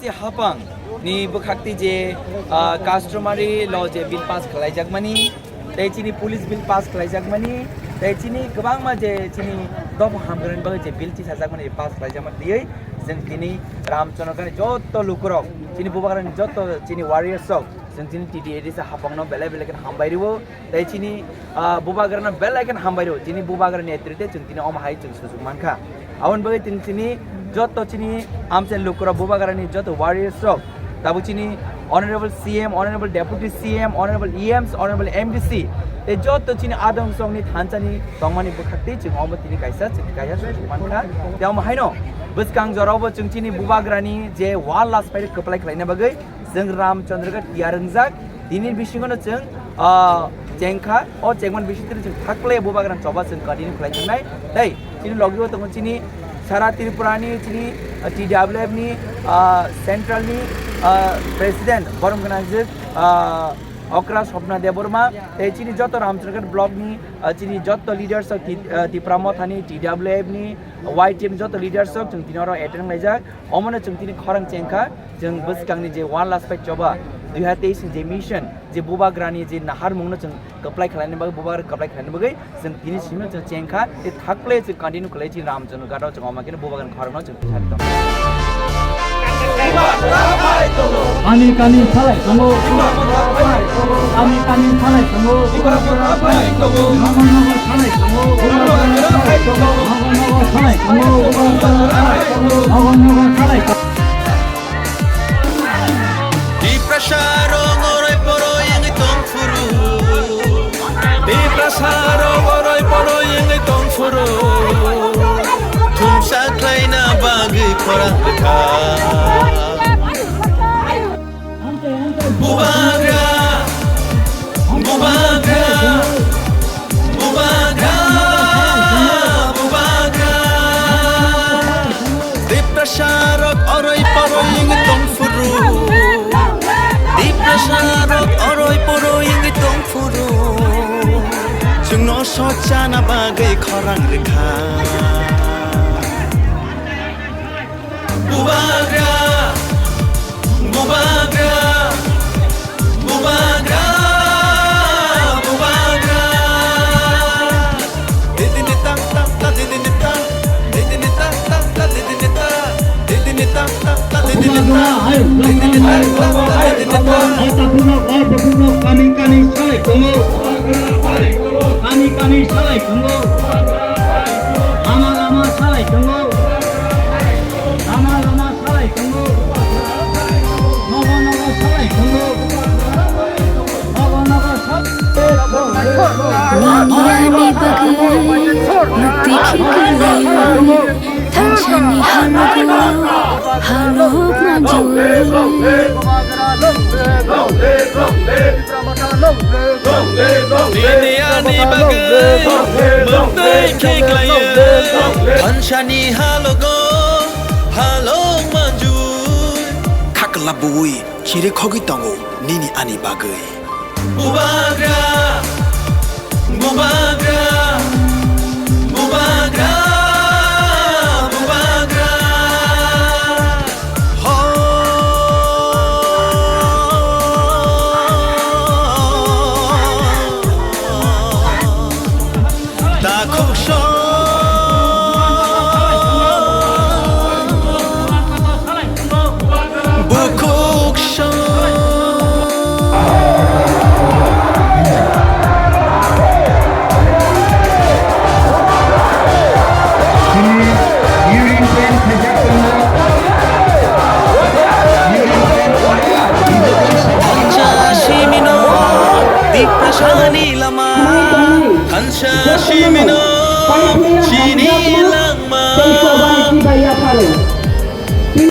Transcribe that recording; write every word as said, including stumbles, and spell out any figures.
Hapang ni bwkhakti je, ah, customary law je bill pass khlaijakmani, tei chini police bill pass khlaijakmani, tei chini kwbangma je chini dopha hamkrai bagwi je bill tisajakmani pass khlaijakmani twiwi chwng tini Ramchandra Ghat ni joto lukurok, chini bubagrani joto chini warriors rok, chwng chini T T A D C hapangno belai belai khe hambai rwo. Tei chini, ah, bubagrano belai khe hambai rwo. Chini bubagrani netrite chwng tini omo hai chwng sujuk mankha. Aboni bagwi chwng chini joto chini amchaini lukurok bubagrani joto warriors rok. Tabuk chini Honorable C M, Honorable Deputy C M, Honorable E Ms, Honorable M D C. Tei joto chini adong songni thansa ni tongmani bwkhak tei chwng omo tini kaisa, chwng kaisa sujuk mankha. Tei omo haino bwskang jorao bo chwng chini bubagrani je wall last fight kwplai khlaina bagwi chwng Ramchandra Ghat tiyar wngjak. Tini bisingo no chwng, ah, chengkha, o chengmani bisingtwi chwng thaklai bubagrani choba chwng continue khlai thangnai. Tei chini logi o tongo chini sara Tripura ni chini, ah, T W F ni, ah, central ni, ah, president borom gwnang jwk, ah, okra Swapna Debbarma, tei chini joto Ramchandra Ghat block ni, ah, chini joto leaders of Ti-, ah, Tipra Motha ni, T W F ni, Y T F ni joto leaders rok chwng tini oro attend laijak. Omono chwng tini khorang chengkha, chwng bwskangni je One Last Fight choba dui hazar teis ni je mission, je bubagrani je naharmungno chwng kwplai khlaina bagwi, bubagra kwplai khlaina bagwi chwng tini simi chwng chengkha, tei thaklai chwng continue khlai chini Ramchandra Ghat o chwng omo khe bubagrani khorangno chwng thari tong. Kani kani salai tongo. Kani kani salai tongo. Nogo nogo salai tongo. Nogo nogo salai tongo. Nogo nogo salai tongo. Tiprasa rok oroi poroi wngwi tong phuru. Tiprasa rok oroi poroi wngwi tong phuru. Thumsa khlaina bagwi khorang rwkha. Bubagra, bubagra, bubagra, bubagra. Tiprasa rok oroi poroi wngwi tong phuru. Tiprasa rok oroi poroi wngwi tong phuru. Chwngno sochana bagwi khorang rwkha. Bubagra, bubagra, bubagra, bubagra. Didini ta ta ta, didini ta, didini ta ta ta, didini ta, didini ta ta ta, didini ta, didini ta ta ta, didini ta. Kani kani salai tongo, kani kani salai tongo, lama lama salai tongo, lama lama salai tongo, nogo nogo salai tongo, nogo nogo salai. Nini ani bagwi muktwi khiklai, thangsani halogo, halok manjui. Nini ani bagwi muktwi khiklai, thangsani halogo, halok manjui. Khakla bui chiri khogwi tongo nini ani bagwi. Bubagra, bubagra, bubagra, bubagra. Ho. Takhuk song. Bukhuk song. Chini urine paint khajak tongo. Urine paint khajak. Thansa simino, Tiprasani lama. Thansa simino, chini